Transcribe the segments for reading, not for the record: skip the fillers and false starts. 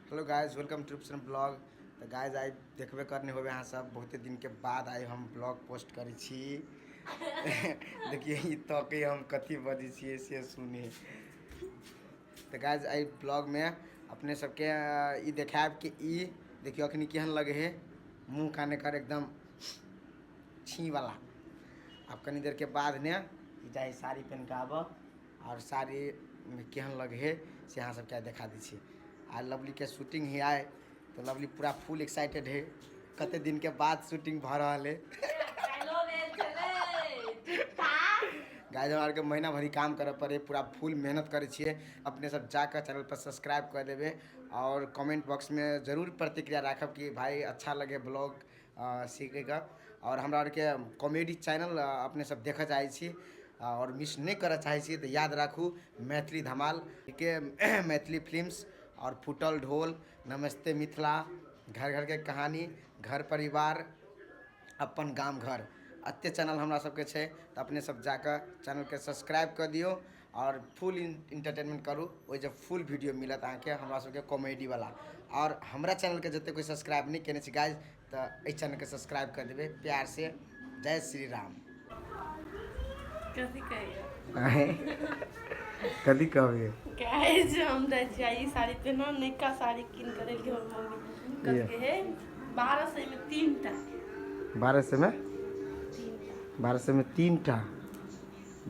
Hello guys, welcome to Rupsan blog. तऽ guys, आइ देखबे करने होबे अहाँ सब, बहुते दिन के बाद आइ हम ब्लॉग पोस्ट करै छी। देखिए, ई तके हम कथी बजै छियै से सुनी। तऽ गाइज, एहि ब्लॉगमे अपने सबके ई देखायब कि ई देखियौ अखनी केहन लगे है, मुँह कान एकर एकदम छी वाला। आब कनी देर के बाद ने ई जाइ साड़ी पहन के आबऽ और साड़ी केहन लगे है से अहाँ सबके देखा दै छी। आ लवली के शूटिंग ही आए तो लवली पूरा फुल एक्साइटेड है, कते दिन के बाद शूटिंग भऽ रहल है। गाइज, हमरा आरके महीना भरि काम करऽ पड़े, पूरा फुल मेहनत करै छियै। अपने सब जाकऽ चैनल पर सब्सक्राइब कऽ देबै और कमेंट बॉक्स में जरूर प्रतिक्रिया राखब कि भाई अच्छा लगे ब्लॉग सीखैके। और हमरा आरके कॉमेडी चैनल अपने सब देखऽ चाहै छी और मिस नहि करऽ चाहै छी तऽ याद राखू, मैथिली धमाल के, मैथिली फिल्म्स और फूटल ढोल, नमस्ते मिथिला, घर घर के कहानी, घर परिवार, अपन गाम घर, एते चैनल हमरा सबके छै। तऽ अपने सब जाकऽ चैनलके सब्सक्राइब कऽ दियौ आओर फुल इंटरटेनमेंट करू। ओहि जे फुल वीडियो मिलत अहाँके हमरा सबके कॉमेडी वाला। आओर हमरा चैनलके जते कोइ सब्सक्राइब नहि केने छै गाइज, तऽ एहि चैनलके सब्सक्राइब कर देबै प्यार से। जय श्री राम। कथी कहियो? कथी कहबै? गाइस, हम जाइ छियै ई साड़ी पहिनो। नयका साड़ी कीन कऽ देलकै हमर मम्मी। कहलकै हे 1200 मे तीनटा। 1200 मे? तीनटा। 1200 मे तीनटा,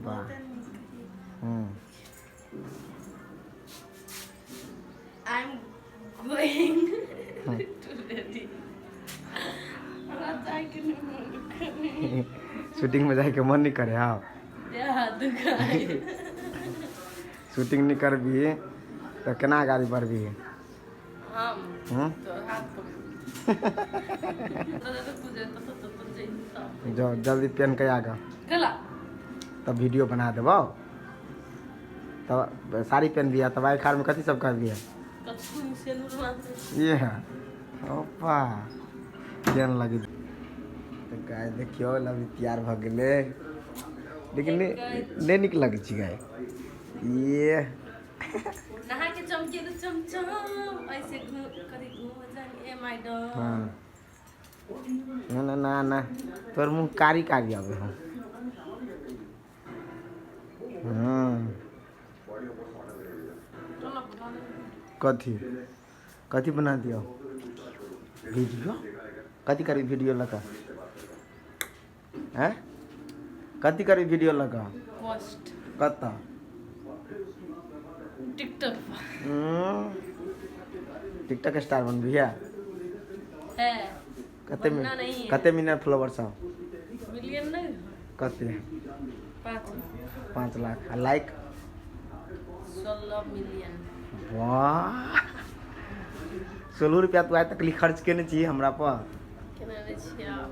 वाह। बहुते नीक है। I am going to ready. हमरा जाइके नहि मन करे। शूटिंग में जाके मन नहीं करे? हाँ। देह हाथ दुखाइ। शूटिंग नहीं करबी तऽ केना गाड़ी बढ़बी? हम हम्म तो हाथ पकड़ तो पूजे तो तो तो जइतो। जाओ, जल्दी पेन के आगा। कला। तब वीडियो बना देबो। तब साड़ी पहन दिया, तब आई खार में कथी सब कर दिया? कथू सेनुर माथे। ये है ओपा, केहन लगे? तऽ गाय देखियौ, अभी तैयार भऽ गेलै, लेकिन नहि नीक लगै छै गाय ये। नहा के चमके तो चमचम ऐसे घूम कभी घूम जाए ए मैडम। हाँ, ना ना ना ना, तोर मुँह कारी कारी आबै हौ। चलो बना दे। कथी कथी बना दियौ? वीडियो कथी करी? वीडियो लऽ कऽ हैं, कथी करी वीडियो लऽ कऽ? पोस्ट। कतऽ? टिकटॉक पर। टिकटॉक स्टार बनबी है? है। कते बनना नहीं है। कते मिलियन फॉलोवर सब? मिलियन नहीं। कते? 5। 5 लाख आ लाइक? 16 मिलियन। वाह, 16 रुपया तू आइ तक खर्च केने छी हमरा पर? केना नहि छियै आप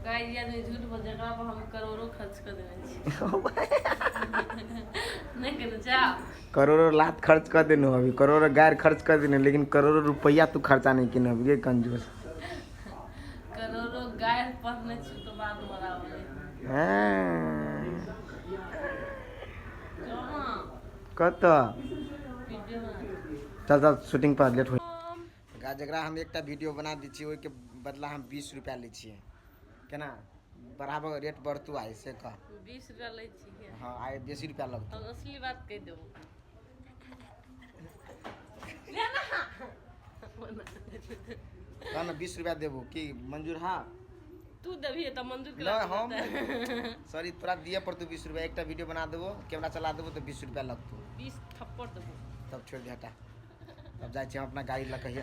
गाइस, ये आदमी झूठ बोल, जकरा पर हम करोड़ों खर्च कर देने छी। नहीं केने जा। करोड़ों लात खर्च कर देने अभी, करोड़ों गायर खर्च कर देने, लेकिन करोड़ों रुपया तू खर्चा नहीं केने अभी, कंजूस। करोड़ों गाय पढ़ने छी तो बात बराबर है। हाँ। चलो ना। कतऽ? वीडियो बना। चल चल, शूटिंग पर लेट हो गा। जकरा हम एकटा वीडियो बना दै छियै, ओहिके बदला हम 20 रुपया लै छियै। केना बढ़ाबऽ, रेट बढ़तौ आइ से कह। 20 रुपया लै छी? हँ, आइ बेसी रुपया लगतौ। हम असली बात कहि देबो। कह ने, 20 रुपया देबो की मंजूर? हाँ। तू देबही तऽ मंजूर। नहि, हम सॉरी, तोरा दिअ पड़तौ 20 रुपया। एकटा वीडियो बना देबो, कैमरा चला देबो तऽ 20 रुपया लगतौ। 20 थप्पड़ देबो। तब छोड़ि दे, हटा। तब जाइ छी हम अपना गाड़ी लऽ कऽ।